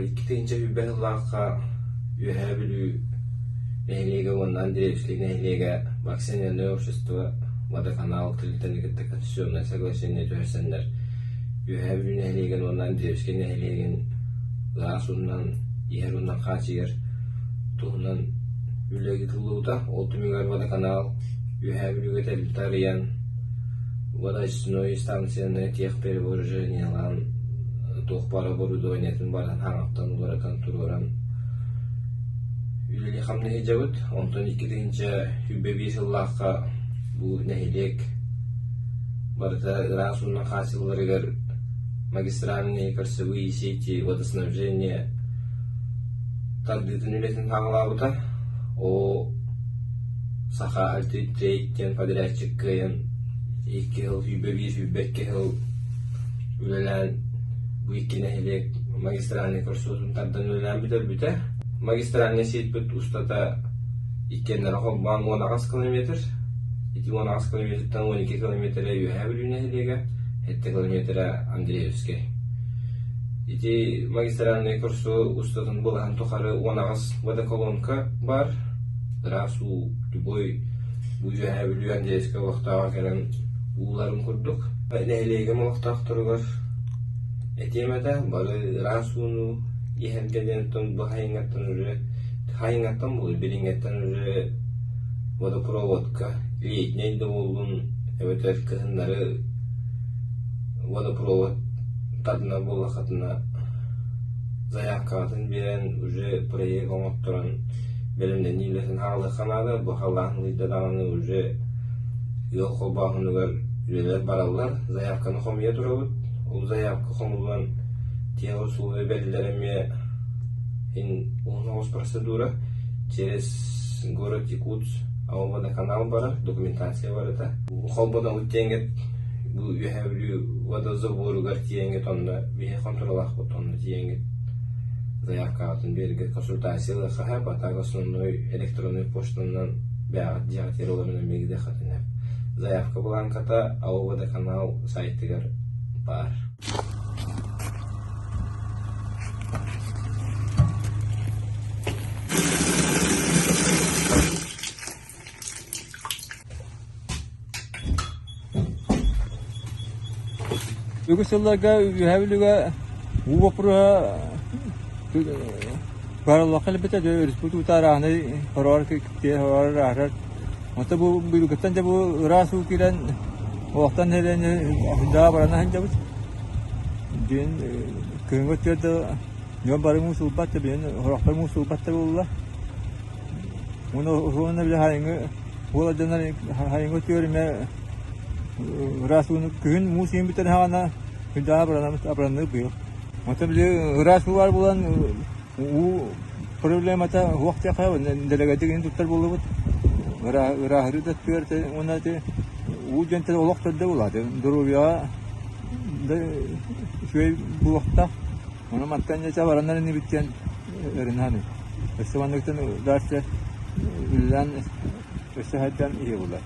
2020 сыллаахха Үөһээ Бүлүү нэһилиэгэ уонна Андреевскай нэһилиэгэ Вакцинальное общество водоканал тэрилтэни кытта конституционнай соглашение түһэрсэннэр Үөһээ Бүлүү нэһилиэгин уонна Андреевскай нэһилиэгин ыраас уунан иһэр уунан хааччыйар туһунан үлэ ыытыллыбыта. Ол түмүгэр водоканал Үөһээ Бүлүүгэ тэрилтэ арыйан водоочистной станцияны техперевооружениелаан туох баар оборудованиетын барытын хаҥаттан уларытан туруоран үлэлии-хамныы сылдьабыт. Онтон 2025 сыллаахха бу нэһилиэк барыта ыраас уунан хааччылларыгар магистральные кольцевые сети водоснабжения тардыытын үлэтин саҕалаабыта. Ол Саха Альтрейд диэн подрядчик кыайан 2 сыл 21 22 сыл үлэлээн бу икки нэһилиэк магистральнай көрсүөтүн тардан үлэлээн бүтэрбитэ. Магистральнай сетьпит устата иккиэннэрэ холбоон 18 километр. Ити 18 километртан 12 километрэ Үөһээ Бүлүү нэһилиэгэ, 7 километрэ Андреевскай. Ити магистральнай көрсүө устатын былаһын тухары 18 водоколонка баар. Ыраас уу любой бу Үөһээ Бүлүү Андреевскай олохтооҕо кэлэн ууларын курдук. Нэһилиэгим олохтоохторугар этиэм этэ, бары ыраас ууну иһэргэ диэн бу хайыҥҥаттан уже хайыҥҥаттан буолуо, билиҥҥэттэн уже водопроводка летний да буоллун эбэтэр кыһыннары водопровод тардынар буоллаххытына заявкаҕытын биэрэн уже проект оҥотторон бэлэмнэнии үлэтин хаалыахха наада. Бу халлаан ылыйда даҕаны уже ыал холбооһунугар үлэлэр бараллар. Заявканы хомуйа турабыт. Ол заявка хомуллан тиһэх условия бэриллэр эмиэ уһун оҕус процедура через город Якутск водоканал барар, документация барыта. Холбонобут диэҥҥит бу Үөһээ Бүлүү водозаборугар тиийэҥҥит онно биһи хонтуруолаахпыт онно тиийэҥҥит заявкаҕытын биэргэ консультация ылыахха сөп, а так основной электроннай почтанан бэйэҕит дьиэҕитигэр олорон эмиэ ыытыаххытын сөп. Заявка бланката АО водоканал сайтыгар баар. Үгүс сылларга Үөһээ Бүлүүгэ уу боппуруоһа барыллахха элбэтэ дьэ өрүспүт уута арааһынай хороҕор хороҕор ырааһырар. Онто бу быйылгыттан дьэ бу ыраас уу киирэн олохтон нэһилиэнньэ даа барана сылдьабыт. Диэн кыһыҥҥы өттүгэр да дьон бары муус ылбат да билигин сорохтор муус ылбат да буолла. Уонна уһуонна били хайыҥы уол дьоннор хайыҥы өттүгэр эмэ ыраас ууну күһүн муус иин бүтэн хаҕана күндэҕэ абыранабыт абыранныы быйыл. Онтон били ыраас уу баар буолан уу проблемата уох диэххэ дэлэгэдик иһин туттар буоллубут. Ырааһырыы да өттүгэр уонна ити уу диэн олох төрдө буолаат доруобуйаҕа да үчүгэй буолуохтаах. Ону мантан дьэ бараннар иннибит диэн өрүнэһэн өссө манныктан дальше үлэлээн өссө сайдан иһиэ буолар.